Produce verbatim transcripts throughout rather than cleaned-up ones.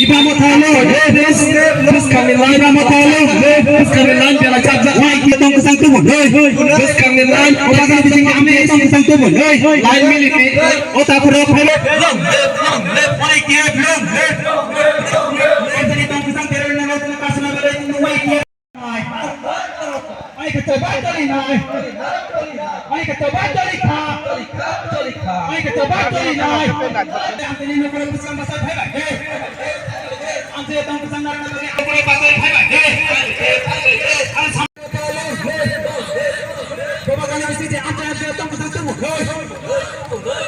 Iba mo thalo, eh, bes, bes kami lai, iba mo thalo, eh, bes kami lai, bela chap jak, wai, ki tong kesang tumun, eh, bes kami lai, oba kami bising kami tong kesang tumun, eh, lai mili pi, o ta pura phelo. Long live, long live, wai, ki long live. Ai katoba toli nai. Ai katoba toli kha. Ai katoba toli nai. Ang tini nokoro bwsang bwsang phai bai. Ang tini tong bwsang narang narang nokoro bwsang phai bai. Ang sam. Boba gana bisi je ang tini tong bwsang tumu.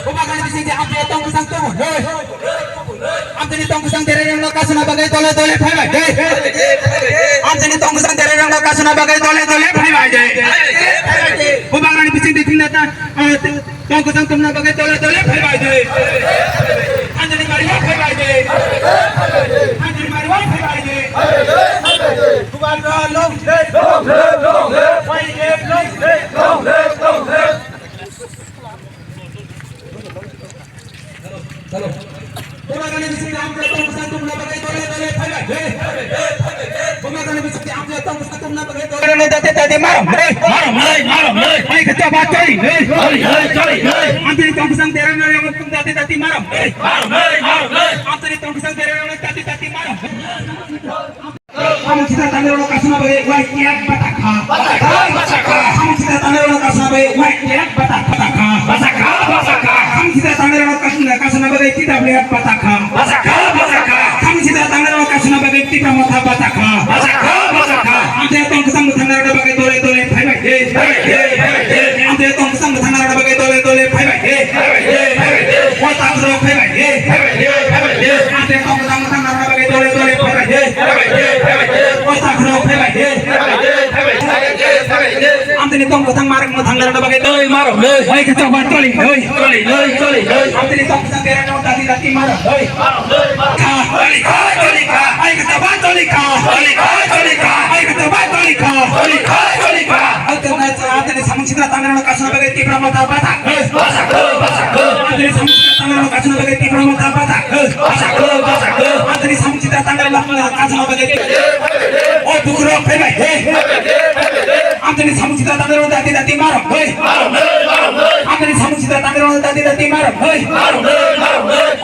Boba gana bisi je ang tini tong bwsang tumu. Amtini tong kesang terereng no kasuna bagai tole tole phai bai de. Amtini tong kesang terereng no kasuna bagai tole tole phai bai de. Bubagrani bising di tingna ta, ah, tong kesang tumna bagai tole tole phai bai de. Anjali Maria phai bai de. Anjali Maria phai bai de. Bubagra long live, long live, long live. Wai live, long live, long live, long live. Hello. Bubagrani bising di amtini tong kesang tumna bagai tole tole phai bai de. Bubagrani bising di amtini tong kesang tumna bagai tole tole dati dati maram de. Maram lai, maram lai. Ai kata batai de. Choli lai, choli lai. Amtini tong kesang terereng no yang tum dati dati maram de. Maram lai, maram lai. Amtini tong kesang terereng no dati dati maram. Samung sita tanai rok kasuna bagai wai kiak bata kha. Bata kha, bata kha. Samung sita tanai rok kasuna bagai wai kiak bata kha. Bata kha, bata kha. Samung sita tanai rok kasuna, kasuna bagai kita bliak bata kha. Bata kha, bata kha. Samung sita tanai rok kasuna bagai kita motha bata kha. Bata kha, bata kha. Amtini tong kesang bwthang narwkna bagai tole tole phai bai de. Phai bai de, phai bai de. Amtini tong kesang bwthang narwkna bagai tole tole phai bai de. Phai bai de, phai bai de. Motha rok phai bai de. Phai bai de, phai bai de. Amtini tong kesang bwthang narwkna bagai tole tole phai bai de. Phai bai de, phai bai de. Motha rok phai bai de. Amtini tong bwthang marok mwthang narwkna bagwi twi marok. Oi khe chokma choli, oi. Choli, oi, choli, oi. Amtini tong bwthang derano dati dati marok, oi. Marok, oi, marok. Kha, choli kha, choli kha. Oi khe chokma choli kha. Choli kha, choli kha. Oi khe chokma choli kha. Choli kha, choli kha. Amtini samung sitra tangrano kasuna bagwi Tipra Motha bata. Basa kho, basa kho. Amtini samung sitra tangrano kasuna bagwi Tipra Motha bata. Basa kho, basa kho. Amtini samung sitra tangrano kasuna bagwi. O bukrok phai bai. Amtini samung sitra tangrano dati dati marok, hei. Amtini samung sitra tangrano dati dati marok, hei.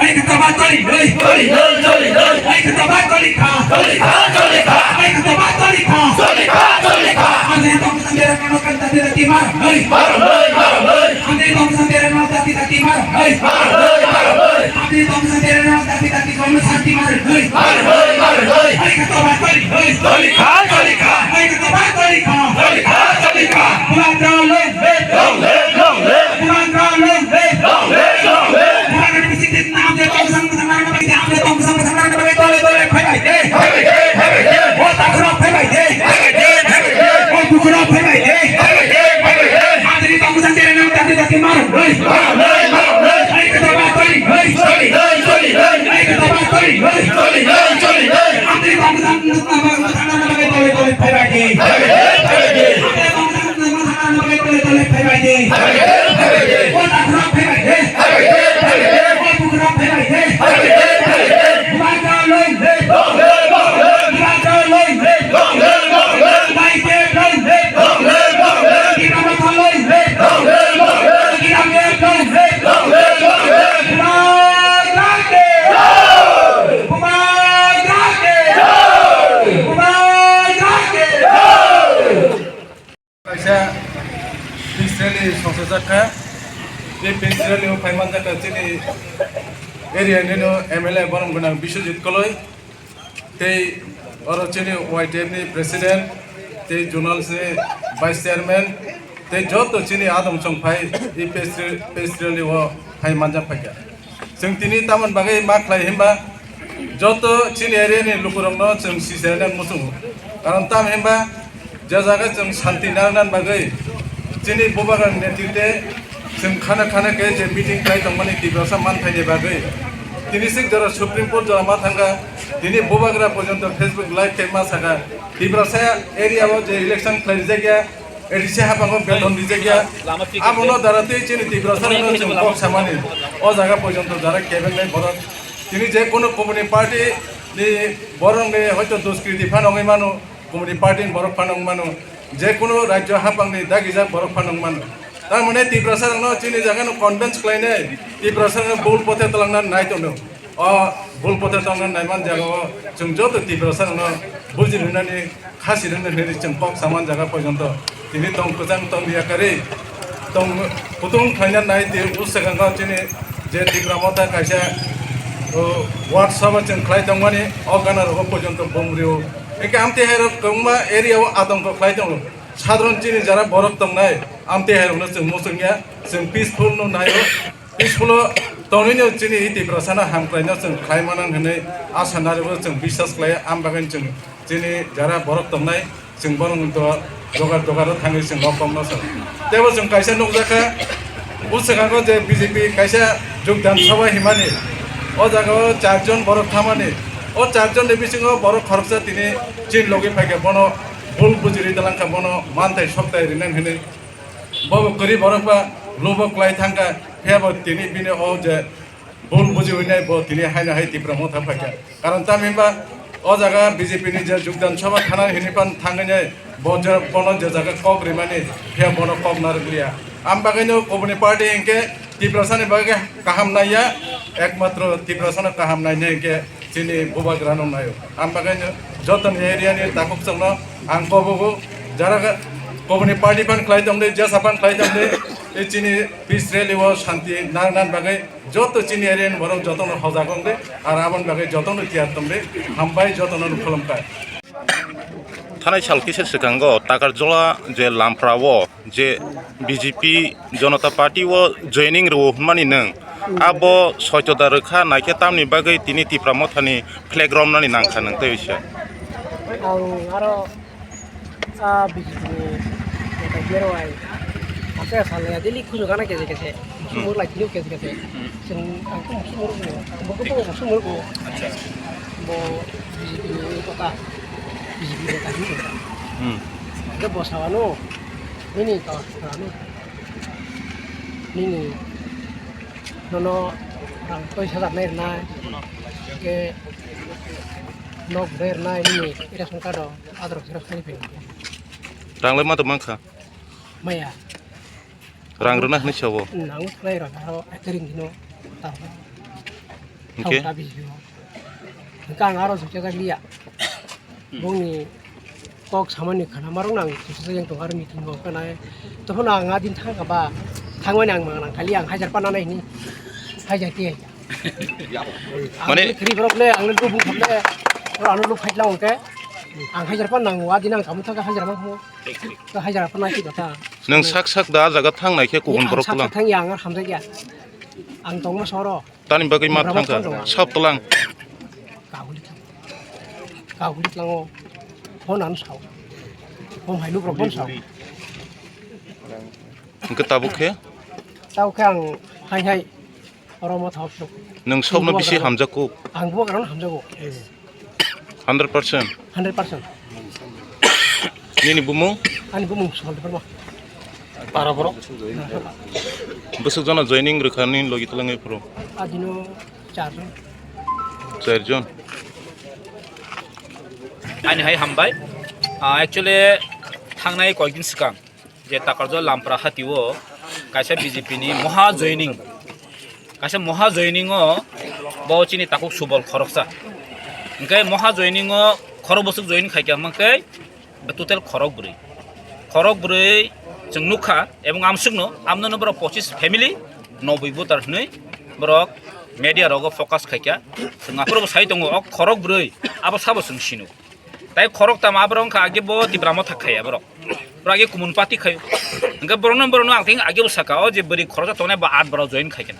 Hei, kata ba choli, hei. Hei, kata ba choli kha. Choli kha, choli kha. Hei, kata ba choli kha. Choli kha, choli kha. Amtini tong sandera kano kan dati dati marok, hei. Amtini tong sandera kano dati dati marok, hei. Amtini tong sandera kano dati dati kono santi marok, hei. Hei, kata ba choli, hei. Choli kha, choli kha. Hei, kata ba choli kha. Choli kha, choli kha. Bubagra long live. Long live, long live. Bubagra long live. Long live, long live. Bubagrani bising di amtini tong sang bwthang narwkna bagwi, amtini tong sang bwthang narwkna bagwi tole tole phai bai de. Phai bai de, phai bai de. O takhurok phai bai de. Phai bai de, phai bai de. O bukurok phai bai de. Phai bai de, phai bai de. Amtini tong sang derano dati dati marok, hei. Marok, hei, marok, hei. Hei, kata ba choli, hei. Choli, hei, choli, hei. Hei, kata ba choli, hei. Choli, hei, choli, hei. Amtini tong sang bwthang narwkna bagwi tole tole phai bai de. Phai bai de, phai bai de. Amtini tong sang Jakha, tei Pensilvania o phai manjakha chini area nino M L A borom gwnang Biswajit Koloi, tei oro chini Y T F ni president, tei zonal ni vice chairman, tei joto chini adong chong phai, i Pensil-, Pensilvania o phai manjak phaikha. Chwng tini tamoni bagwi ma khlai himba, joto chini area ni lukurokno chwng sichainani muchungo. Karon tamo himba, je jaga chwng shanti narwknani bagwi chini bubagrani netritwe chwng khana khana khe je meeting khlai tongmani Tiprasa manthaini bagwi. Tini sik jora Supreme Court jora ma thangkha, tini bubagra porjonto Facebook live khe ma sakha, Tiprasa area o je election khlai rijak ya, A D C haphango beton rijak ya. Abono dara tei chini Tiprasa rokno chwng kok samani. O jaga porjonto jara kebengnai borok. Tini je kono komuni party ni borok ni hoito duskriti phano wngwi mano, komuni party ni borok phano wngwi mano, je kono rajyo haphang ni dagijak borok phano wngwi mano. Tar mane Tiprasa rokno chini jaga no convince khlainai, Tiprasa rokno bul pothe twlangna nai tongno. O bul pothe tongna naiman jaga o chwng joto Tiprasa rokno buji rwnani, khasi rwnani hinwi chwng kok saman jaga porjonto tini tong kwchang tong liya kari tong kutung khlaina nai di. Usakang chini je Tipra Motha kaisa o WhatsApp o chwng khlai tongmani o gana rogo porjonto bumrio. Eke amte hai rok kwbangma area o atongko khlai tongo. Sadharon chini jara borok tongnai amte hai rokno chwng muchungya, chwng peaceful no naio. School o tongnai no chini Tiprasa no hamkrai no chwng khlai mano hinwi asa narwgo chwng biswas khlai, am bagwi chwng chini jara borok tongnai chwng bono to dogar dogar o thangwi chwng o kok no sa. Tebo chwng kaisa nukjakha, bwswkango je B J P kaisa jogdan sabha himani, o jaga o char jon borok thamani, o char jon ni bisingo borok khoroksa tini chini logi phaikha, bono bul bujiri dalangkha, bono manthai soktai rinani hinwi. Bo kwrwi borok ba lubo kwlai thangkha, phiya bo tini bini o je bul bujiwi nai bo tini haino hai Tipra Motha phaikha. Karon tamni hwnba o jaga B J P ni je jogdan sabha thana hinwi phan thangwi nai bo je bono je jaga kok rimani phiya bono kok narwkliya. Am bagwino kubuni party hinkhe Tiprasani bagwi kaham naiya, ekmatro Tiprasano kaham nainai hinkhe chini bubagrano naio. Ang bagwi jotoni area ni takhuk chwngno ang kobogo, jara ga-, koboni party phan khlai tongdi, jesa phan khlai tongdi, tei chini peace rally o shanti nang nang bagwi joto chini area ni borok jotono hojak wngdi, ar aboni bagwi jotono tiyar tongdi, hambai jotono khulumkha. Thanai sal kisa swkango Takarjola je Lampra o je B J P Janata Party o joining rwo hwnmani nwng, abo soito da rwkha, naikhe tamni bagwi tini Tipra Mothani flag romnani nangkha nwng tei bisa? Ang aro, ah, B J P ni neta Gerwai, ate salya daily khujugana kese kese, sumur lai tini kese kese. Chwng ang khe musu muruk bo, bo khe bo musu muruk bo. Bo B J P ni kota, B J P ni kota ni kota. Hmm. Hwnkhe bo sawano, nini kok sawano, nini nono rang twi sajak nai rwnai, hwnkhe nok bwrwi rwnai nini ration card o, Aadhaar xerox khaina phaio. Rang lai ma tong mankha? Maya. Rang rwna hwnwi sabo. Hmm, ang thanai rok aro ekering dino. Hwnkhe? Hwnkhe ang aro jukjak liya. Bongni kok samani khana marok nang kisa yang tong aro meeting o kanai. Tophano ang adin thang kha ba thangmani ang mang nang kali ang hajar pa nanai hini. Hajar ti hajar. Mane ang kri borok le ang le dubung kham le. Oro ano lu fight lang ke. Ang hajar pa nang adin ang kamu thang hajar ma. Nwng sak sak da ah jaga thangnai khe kubun borok tlang. Thang ya, ang hamjak ya. Ang tongma soro. Tani bagwi ma thangkha. Sab tlang. Kahuli tlang. Kahuli tlango. Phone ano sao. Phone hai lubrok phone sao. Hwnkhe tabuk khe? Tabuk khe ang hai hai. Oro mo thok sok. Nwng sokno bisi hamjakgo? Ang bo karon hamjago. Hundred percent? Hundred percent. Nini bumung? Ani bumung Suhal Debbarma. Para borok? Bwswk jona joining rwkha nini logi twlangwi phuru? Adino charjon. Charjon? Ani hai hambai. Ah, actually, thangnai koikdin swkang je Takarjala Lampra hati o kaisa B J P ni moha joining, kaisa moha joining o bo chini takhuk Subol khoroksa. Hwnkhe moha joining o khorok bwswk joining khaikha hwnkhe total khorok bwrwi, khorok bwrwi Chwng nukha, ebong amsukno, amno no borok pochis family, noboi voter hwnwi borok media rogo focus khaikha. Chwng aphuru bo sai tongo, o khorok bwrwi, abo sabo chwng sino. Tai khorok tamo aborok wngkha age bo Tipra Motha khaiya borok. Borok age kumun party khaio. Hwnkhe borokno, borokno ang thing age bo saka, o je bwrwi khoroksa tongnai bo at borok join khaikhe na.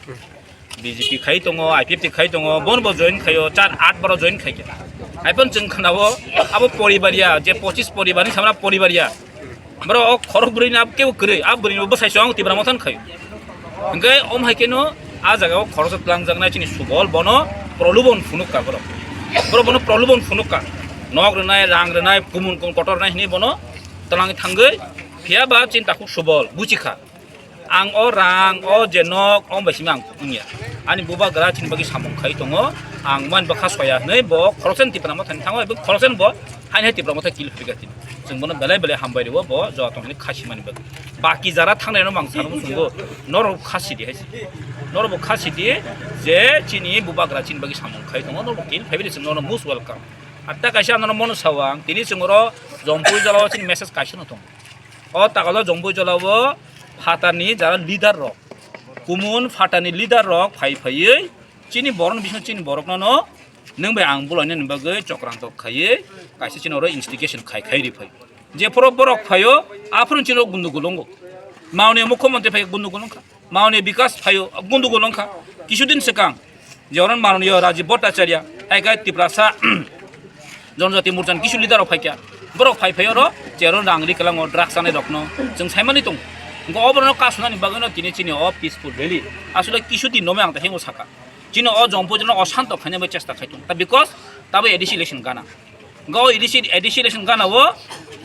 B J P khai tongo, I P F T khai tongo, bono bo join khaio, char at borok join khaikhe. Haiphano chwng khnao, abo poribariya, je pochis poribarni samra poribariya. Borok o khorok bwrwini abo kebo kwrwi, a bwrwini bo bwsai chwng Tipra Motha khaio. Hwnkhe om hai kheno a jagao khoroksa twlangjaknai chini Subol bono prolubon phunukka borok. Borok bono prolubon phunukka. Nok rwnai, rang rwnai, kumun kumun kotor rwnai hwnwi bono twlangwi thangwi phiya ba chini takhuk Subol buchikha. Ang o rang, o je nok, o bai simi ang wngya. Ani bubagra chini bagwi samung khai tongo. Ang man bwkha soya hwnwi bo khoroksa Tipra Motha thani thango, ebo khoroksa bo haini hai Tipra Motha kil phirikha tini. Chwng bono belai belai hambai rwo, bo joto hwnwi kha simani bagwi. Baki jara thangnai no mang sano chwngbo norok kha sidi hai. Norok bo kha sidi je chini bubagra chini bagwi samung khai tongo, norok bo kil phaibi chwng norok most welcome. Atta kaisa norok mono sawang, tini chwng oro Jompui jolao chini message kaisa no tongo. O takalo Jompui jolao phatarni jara leader rok, kumun phatarni leader rok phai phaiwi chini borokni bisingo chini borokno no nwng bai ang bulainani bagwi chokrantok khaiwi kaisa chini oro instigation khai khai ri phai. Jephuru borok phaio, aphuru chini gundugul wngo. Mauni mukhyamantri phai gundugul wngkha. Mauni Bikas phaio, gundugul wngkha. Kisudin swkang, je oro Mauni Rajiv Bhattacharya, hai khe Tiprasa Janajati Morchani kisu leader rok phaikha. Borok phai phai oro, je oro rang ri kwlango, drugs chanai rokno chwng saimani tongo. Hwnkhe oborokno kasunani bagwino tini chini o peaceful rally. Aswk kisudin no ang tei hingo saka. Chini o Jompui jolao osanto khaina bai chesta khai tongo. Ta because tabo A D C election gana. Go A D C, A D C election gana o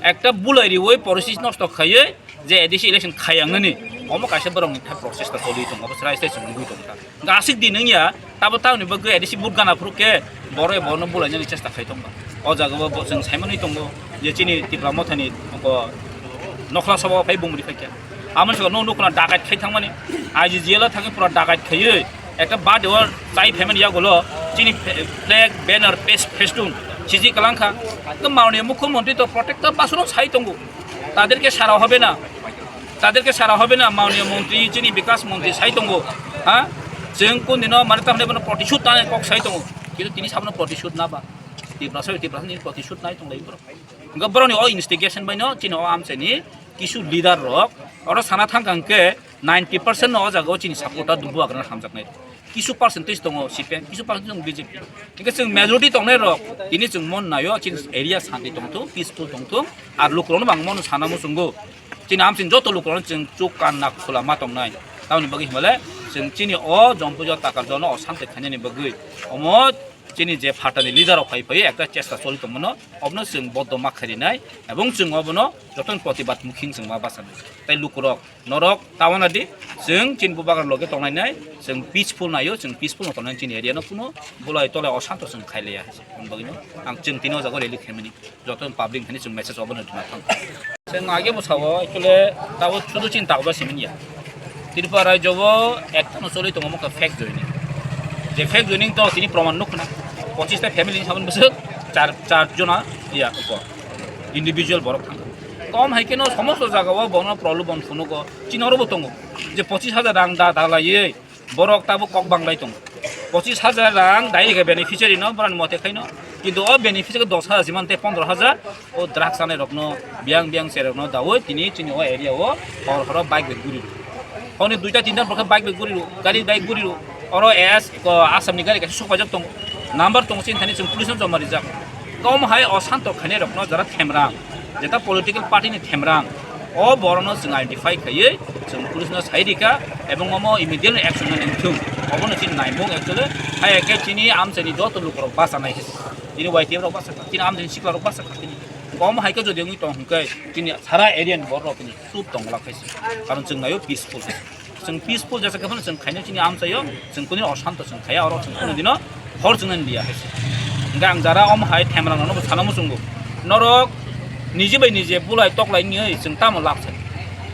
ekta bulai riwi policy nosto khaiwi je A D C election khayang nani. Omo kaisa borok ni thai process ta choli tongo, obo chwrai chwrai chwng nugwi tongo ta. Ga asik di nung ya, tabo tabo ni bagwi A D C vote gana phuru khe borok bai borok no bulai nani chesta khai tongo. O jaga o bo chwng sai manwi tongo je chini Tipra Motha ni nokhla sabo phai bumri phai khe. Amoni saka no nukuna dakat khai thangmani. I G G L o thangwi pura dakat khaiwi ekta birthday o chai phaimani yagulo chini flag, banner, pes-, festoon siji kwlangkha. Ekdom Mauni Mukhyamantri to protector basono sai tongo. Taderke sara hobe na. Taderke sara hobe na, Mauni Montri, chini Bikas Montri sai tongo. Ha? Chwng kun dino mane tamne bono protishud nani kok sai tongo. Kintu tini sabono protishud na ba. Tiprasa, Tiprasa ni protishud nai tonglai borok. Hwnkhe borokni o instigation bai no chini o amchaini kisu leader rok oro sana thangkha hwnkhe ninety percent no o jaga o chini supporter bubagrano hamjaknai. Kisu percentage tongo C P M, kisu percentage tongo B J P. Hwnkhe chwng majority tongnai rok tini chwng mon naio chini area santi tongthung, peaceful tongthung, ar lukurokno bo ang mono sana muchungo. Chini amchini joto lukurokno chwng chuk kan nak khula ma tongnai. Tamoni bagwi himale chwng chini o Jompuijo Takarjono o santi khainani bagwi omo chini je phatani leader rok phai phai ekta chesta choli tongmano, obono chwng boddo ma kharinai, ebong chwng obono jotono protibad mukhi chwng ma bachanai. Tai lukurok norok tawana di, chwng chini bubagra loge tongnai nai, chwng peaceful naio, chwng peaceful no tongnai chini area no kuno bulai tolai osanto chwng khailaiya. Hwnbagwino ang chwng tini o jaga rally khaimani. Joto public thani chwng message obono rwna thang. Chwng age bwsao actually tabo sudu chini tabo simanya. Tripura rajyo o ekta no choli tongo mokha fake joining. Je fake joining to tini proman nukna. Pochis ta family ni sabon bwswk char, char jona ya uko. Individual borok thang. Kom hai keno somosto jaga o bono problem bon phunugo. Chini oro bo tongo. Je pochis hajar rang da, da laiye. Borok tabuk kok banglai tongo. Pochis hajar rang dai rikha beneficiary no, borani mote khaino. Kintu o beneficiary dos hajar simante pondro hajar o drugs chanai rokno, biyang biyang cherokno dawi tini chini o area o hor horo bike bai guri rw. Honi duita tinta borok bike bai guri rw, gari bai guri rw. Oro A S ko Assam ni gari kaisa sokpajak tongo. Number tongo chini thani chwng police no joma rijak. Kom hai o santo khainai rokno jara themrang, jeta political party ni themrang, o borokno chwng identify khaiwi chwng police no sai rikha, ebong omo immediately action nani wngthung, obono chini naimung actually. Hai khe chini amchaini joto lukurok bachanai khe chini Y T F rok bachakha, chini amchaini sikla rok bachakha, chini kom hai khe jodi wngwi tong hwnkhe chini sara area ni borok rok chini chup tong glak khe, karon chwng naio peaceful. Chwng peaceful jesa khe phano chwng khaino chini amchaio, chwng kuni osanto chwng khaya, oro chwng kunu dino hor chwng nani liya hai se. Hingke ang jara om hai themrang no sana muchungo. Norok niji bai nije bulai toklai ni oi chwng tamo lak sai.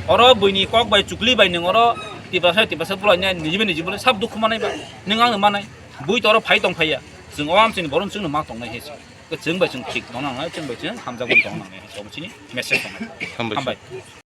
Oro buini kok bai chukli bai nwng oro tiprasa tiprasa bulai nai niji bai niji bulai sab dukhu manai ba. Nwng ang manai. Bui toro phai tong phaiya. Chwng o amchaini borom chwngno ma tongnai hai se. Chwng bai chwng thik tong nangnai, chwng bai chwng hamjak bai tong nangnai hai se. Obo chini message tongnai. Hambai. Hambai.